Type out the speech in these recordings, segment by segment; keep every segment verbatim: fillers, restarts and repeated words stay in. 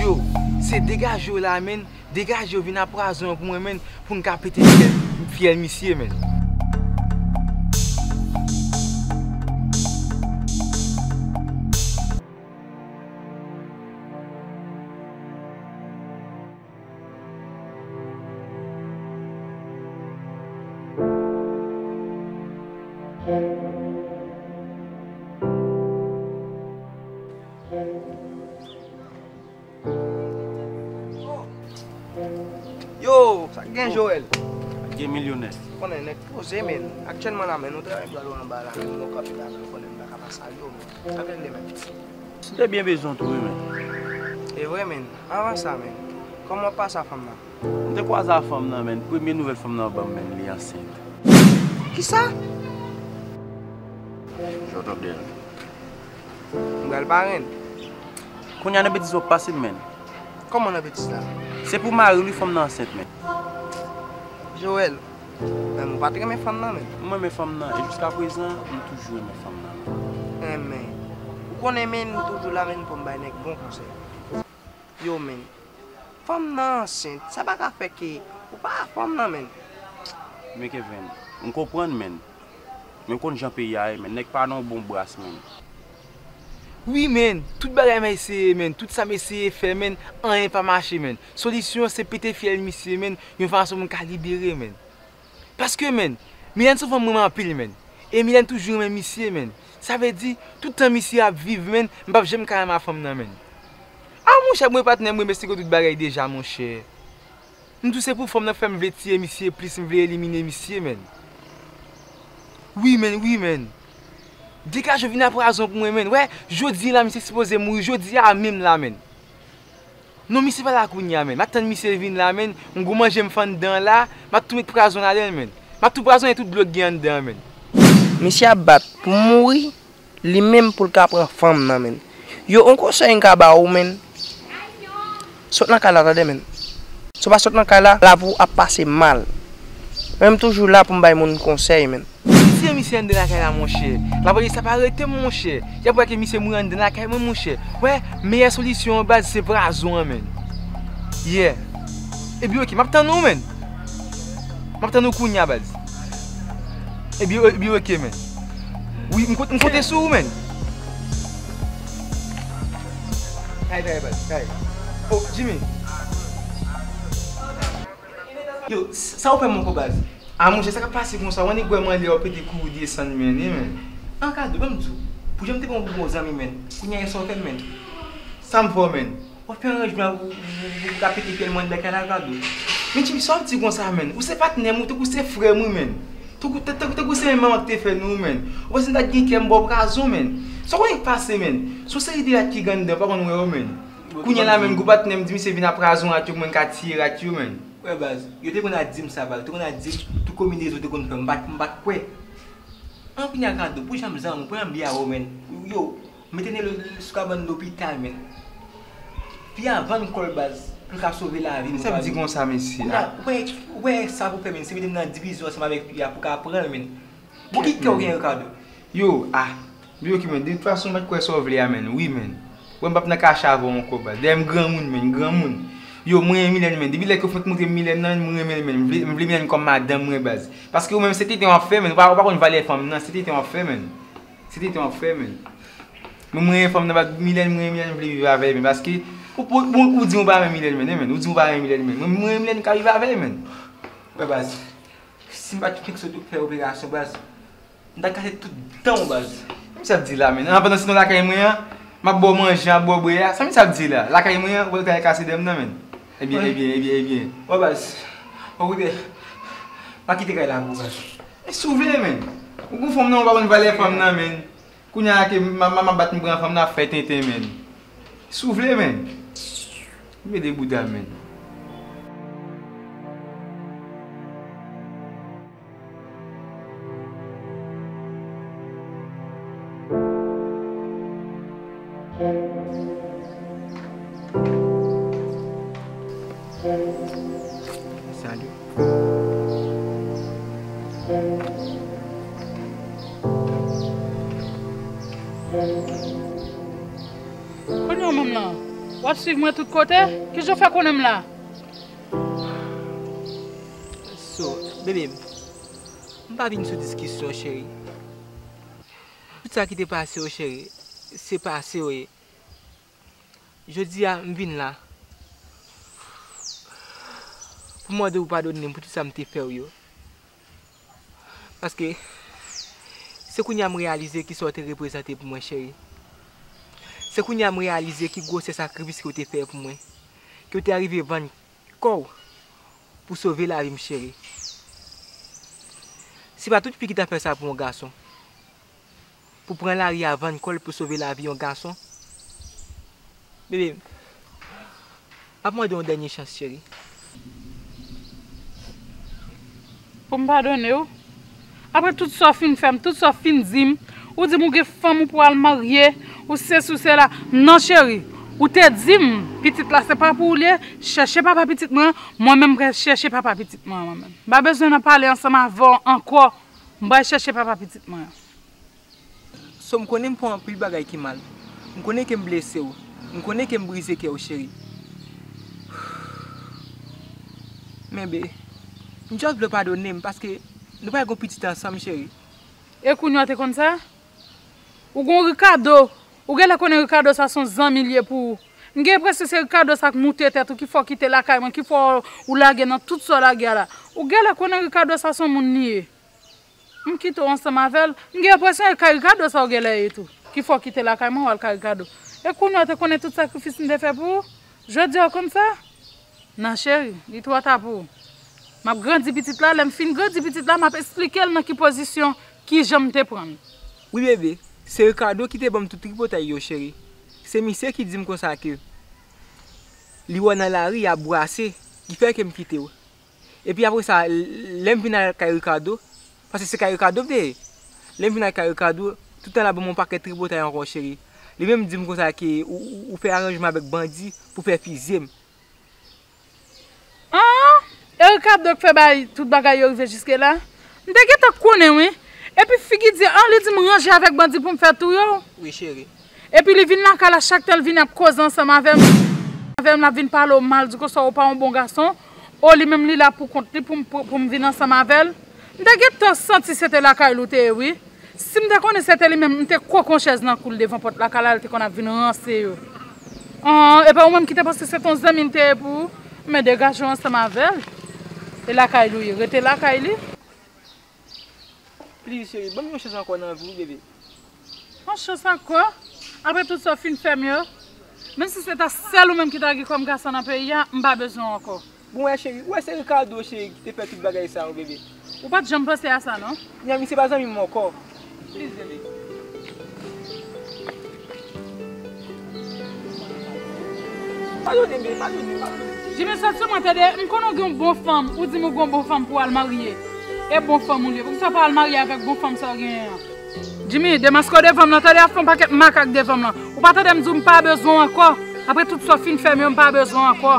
Yo, se degaje w la, menn. Degaje w vin a pwazon an pou mwen, menn, pou n ka pete fyèl, fyèl misye, menn. Yo, sa k gen, Joel? Gen milyonè. Konnen nèg poze, menn. Aktyèlman la, menn, nou travay bwa dlo anba la, menn, nou kapab la, menn, konnen m pa ka pa salye w, menn. Sa k gen, menn? M te byen bezwen w tou wi, menn. E vre, menn. Anvan sa, menn, kòman w pase a fanm nan? M te kwaze a fanm nan, menn. Premye nouvèl fanm nan ban m, menn, li ansent. Kisa? Jan w tande a. M pral parenn. Kounye a nan betiz w ap pase m, menn. Kòman nan betiz la? Se pou mari w wi fanm nan ansent, menn. Joel, menn, ou pa t renmen fanm nan, menn? M renmen fanm nan, e jiskaprezan, m toujou renmen fanm nan, menn. Enben, ou konnen, menn, m toujou la, menn, pou m bay nèg bon konsèy. Yo, menn, fanm nan ansent, sa pa ka fè ke ou pa fanm nan, menn. Men Kevin, m konprann, menn. Men w konn jan peyi a ye, menn. Nèg pa nan yon bon bras, menn. Wi, menn. Tout bagay m eseye, menn. Tout sa m eseye fè, menn. Anyen pa mache, menn. Solisyon an se pete fyèl misye, menn. Yon fason pou m ka libere, menn. Paske, menn, Milène se yon fanm m renmen anpil, menn. E Milène toujou renmen misye, menn. Sa vle di, tout tan misye ap viv, menn, m p ap janm ka renmen a fanm nan, menn. A, monchè, mwen patnè m, mwen mestike tout bagay deja, monchè. M di w se pou fanm nan fè m vle tiye misye plis, m vle elimine misye, menn. Wi, menn, wi, menn. Degaje w vin a pwazon pou mwen, menn. Wè, jodi la, misye sipoze mouri, jodi a menm la, menn. Non, misye pa la kounye a, menn. M ap tann misye vin la, menn. M gwo manje m fè anndan an la, m ap tou met pwazon ladan l, menn. M ap tou pwazonnen tout dlo k gen anndan an, menn. Misye ap bat pou mouri. Li menm pou l ka pran fanm nan, menn. Yo, on konsèy m ka ba ou, menn. Sot nan kay la, tande, menn. Si w pa sot nan kay la, lavi w ap pase mal. Mwen, m toujou la pou m bay moun konsèy, menn. Retire misye anndan lakay la, monchè. Lapolis ap arete m, monchè. Y ap wè ke misye mouri anndan lakay mwen, monchè. Wè, meyè solisyon an, baz, se pwazon an, menn. Yeah. Ebyen, oke, m ap tann ou, menn. M ap tann ou kounye a, baz. Ebyen, ebyen, oke, menn. Wi, m konte, m konte sou ou, menn. Kay, kay, baz, kay. Oh, Jimmy. Yo, sa ou fè m ankò, baz? A, monchè, sa k ap pase konsa? Wè nèg wè m anlè, w ap pete kouri desann, menn, wi, menn. An, Kado, ban m di w. Pou jan m te pran w pou bon zanmi, menn. Kounye a, sa w fè m, menn? Sa m fè w, menn? W ap fè aranjman pou, pou, pou, pou ka pete fyèl mwen anndan kay la, Kado. Men Jimmy, sa w ap di konsa, menn? Ou se patnè m, ou tankou se frè m, wi, menn. Tankou, tankou, tankou se menm manman k te fè nou, wi, menn. Ou panse m ta gen kè m ba w pwazon, menn? Sa w konnen k pase, menn? Se yon seri de rat ki gen anndan, w pa konn wè yo, menn. Kounye a la, menn, gwo patnè m di misye vin a pwazon rat yo pou mwen ka tiye rat yo, menn. Wè, baz, yo te konn ap di m sa, baz. Yo te konn ap di m, tout konbinezon yo te konn fè, m pa t, m pa t kwè. An, kounye a, Kado, pou jan m zanmi w, pou jan m byen avè w, menn. Yo, mete Nelo sou kabann lopital, menn. Fi a vann kò l, baz, pou l ka sove lavi m, Kado. Sa di konsa, mesye? Kounye a, wè, wè sa pou fè, menn, se mete m nan divizyon ansanm avèk fi a pou ka pran l, menn. Bon, ki kè w genyen, Ricardo? Yo, a, yo, ki, menn, de tout fason, m pa t kwè sa w vle a, menn. Wi, menn. Wè, m p ap nan kache avè w ankò, baz. Dayè, m granmoun, menn, m granmoun. Yo, mwen renmen Milène, menn. Depi lè ke w fenk montre m Milène nan, mwen renmen l, menn. M vle, m vle Milène kòm madanm mwen, baz. Paske ou menm, se tenten w ap fè, menn. Ou pa, ou pa konn valè fanm nan, se tenten w ap fè, menn. Se tenten w ap fè, menn. Mwen, mwen renmen fanm nan, baz. Milène, mwen renmen Milène, m vle viv avè l, menn. Paske ou, ou, ou, ou di w pa renmen Milène, menn, menn. Ou di w pa renmen Milène, menn. Mwen, mwen renmen Milène, m ka viv avè l, menn. Wè, baz. Si m pa t fenk sot fè operasyon, baz, m ta kase tout dan w, baz. Sa misye ap di la, menn? An, pandan se nan lakay mwen an, m ap ba w manje, m ap ba w bwè a. Sa misye ap di la? Lakay mwen an, ou pral kase dan m nan, menn. Ebyen, ebyen, ebyen, ebyen. Wè, baz. Bon, koute, m a kite kay la pou ou, baz. E si w vle, menn. Ou gon fanm nan, ou pa konn valè fanm nan, menn. Kounye a ke m, m, m ap bat m pran fanm nan ap fè tenten, menn. Si w vle, menn. Mete bouda, menn. Salut. Kounye a manm nan, W ap swiv mwen tout kote? Kijan w fè konnen m la? So, bebe m, m pa vin sou diskisyon, cheri. Tout sa ki te pase yo, cheri, se pase yo ye. Jodi a, m vin la pou mande w padone m pou tout sa m te fè w yo. Paske se kounye a m reyalize ki sa w te reprezante pou mwen, cheri. Se kounye a m reyalize ki gwosè sakrifis ke w te fè pou mwen. Ke w te arive vann kò w pou sove lavi m, cheri. Se pa tout fi ki ta fè sa pou yon gason. Pou pran lari a vann kò l pou sove lavi yon gason. Bebe m, m ap mande w yon dènye chans, cheri. Pou m padone w? Apre tout sa w fin fè m, tout sa w fin di m, ou di m ou gen fanm ou pou al marye, ou sesi ou sela. Non, cheri, ou te di m pitit la se pa pou ou l ye, chèche papa pitit mwen an, mwen menm m pral chèche papa pitit mwen an, mwen menm. M pa bezwen nan pale ansanm avè w ankò, m pral chèche papa pitit mwen an. So, m konnen m fè w anpil bagay ki mal. M konnen ke m blese w. M konnen ke m brize kè w, cheri. Men, be, m just vle w padone m paske nou pral gen yon pitit ansanm, cheri. E kounye a w te konn sa? Ou gon Ricardo. Ou genlè konnen Ricardo sa se yon zanmi l ye pou ou. M gen enpresyon se Ricardo sa k moute tèt ou, ki fè w kite lakay mwen, ki fè w lage nan tout sa w lage a la. Ou genlè konnen Ricardo sa se yon moun li ye. M kite w ansanm avè l. M gen enpresyon e kay Ricardo sa w genlè ye tou. Ki fè w kite lakay mwen, w al kay Ricardo. E kounye a w te konnen tout sakrifis m te fè pou ou? Jodi a w konn sa? Non, cheri, li twò ta pou ou. M ap grandi pitit la, lè m fin grandi pitit la, m ap esplike l nan ki pozisyon, kijan m te pran l. Wi, bebe, se Ricardo ki te ban m tout tripotay yo, cheri. Se misye ki di m konsa ke li wè w nan lari ap brase, ki fè ke m kite w. Epi apre sa, lè m vin al kay Ricardo, paske se kay Ricardo m te ye. Lè m vin al kay Ricardo, tout tan l ap ban m yon pakèt tripotay ankò, cheri. Li menm di m konsa ke ou, ou, ou fè aranjman avèk bandi pou fè fizye m. An? E Ricardo k fè bay tout bagay yo rive jiske la? M te gentan konnen, wi. Epi figi di an, li di m ranje avèk bandi pou m fè touye w. Wi, cheri. Epi li vin lakay la, chak tan l vini ap koze ansanm avè m. Avè m, l ap vin pale w mal, di konsa ou pa yon bon gason. O, li menm li la pou kont li pou m, pou, pou m vin ansanm avè l. M te gentan santi se te lakay li w te ye, wi. Si m te konnen se te li menm, m te kwoke yon chèz nan kou l devan pòt lakay la, l te konn ap vin ranse yo. An, epa ou menm ki te panse se te yon zanmi l te ye pou ou, men degaje w ansanm avè l. E lakay li w ye, rete lakay li. Pliz, cheri, ban m yon chans ankò nan vi w, bebe. Yon chans ankò? Apre tout sa w fin fè m yo? Menm si se ta sèl ou menm ki ta gen kòm gason nan peyi a, m pa bezwen w ankò. Bon, wè, cheri, ou wè se Ricardo, cheri, ki te fè tout bagay sa yo, bebe. Ou pa t janm panse a sa, non? Miami, se pa zanmi m ankò. Pliz, bebe. Padone m, bebe, padone m, padone m. Jimmy, sòti sou mwen, tande, m konnen w gen yon bon fanm, ou di m ou gen yon bon fanm pou w al marye. E bon fanm ou l ye, poukisa w pa al marye avèk bon fanm sa w genyen an? Jimmy, demaske w devan m nan, tande, ap fè yon pakèt makak devan m nan. Ou pa tande m di w m pa bezwen w ankò? Apre tout sa w fin fè m yo, m pa bezwen w ankò.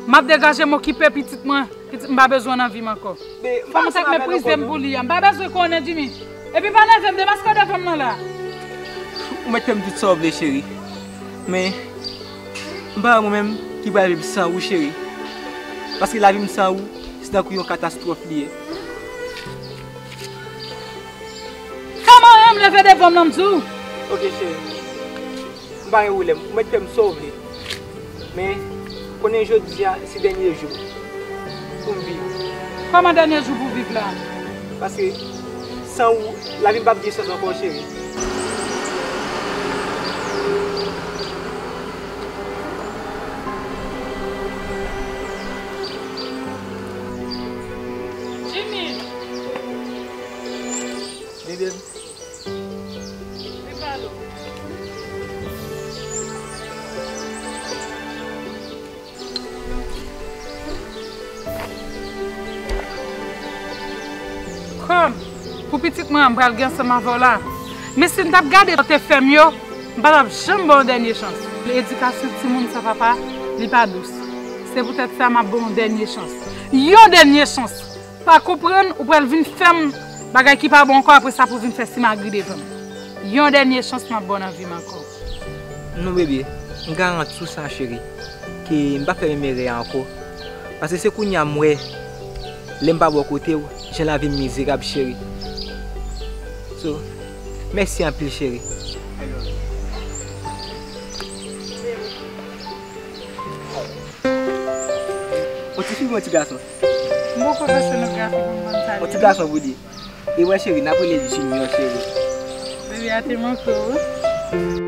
M ap degaje m okipe pitit mwen. Pitit m pa bezwen w nan vi m ankò. Fanm sa k meprize m pou li a. M pa bezwen konnen, Jimmy. Epi pa nève m, demaske w devan m nan la. Ou mèt fè m tout sa w vle, cheri. Men, m pa wè mwen menm ki pral viv san ou, cheri. Paske lavi m san ou, se tankou yon katastwòf li ye. Kòman w leve devan m nan, m di w? Ok, cheri. M pa gen pwoblèm. Ou mèt fè m sa w vle. Men, konnen jodi a se dènye jou pou m viv. Kòman dènye jou pou w viv la? Paske, san ou, lavi m p ap gen sans ankò, cheri. Jimmy! Bebe m. Li pale w. Kòm pou pitit mwen an, m pral gen ansanm avè w la. Men si m t ap gade sa w te fè m yo, m pa t ap janm ba w yon dènye chans. Edikasyon timoun san papa, li pa dous. Se poutèt sa m ap ba w yon dènye chans. Yon dènye chans! Pa konprann, ou pral vin fè m bagay ki pa bon ankò, apre sa pou vin fè simagri devan m. Yon dènye chans m ap ba w nan vi m ankò. Non, bebe. M garanti w sa, cheri, ke m p ap fè menm erè a ankò. Paske se kounye a m wè, lè m pa bò kote w, jan lavi m mizerab, cheri. So, mèsi anpil, cheri. I love you. On ti fi, on ti gason. M poko fè sonografi pou m konn sa. On ti gason pou di. E wè, cheri, n ap rele l Junior, cheri. Baby, a te manke w.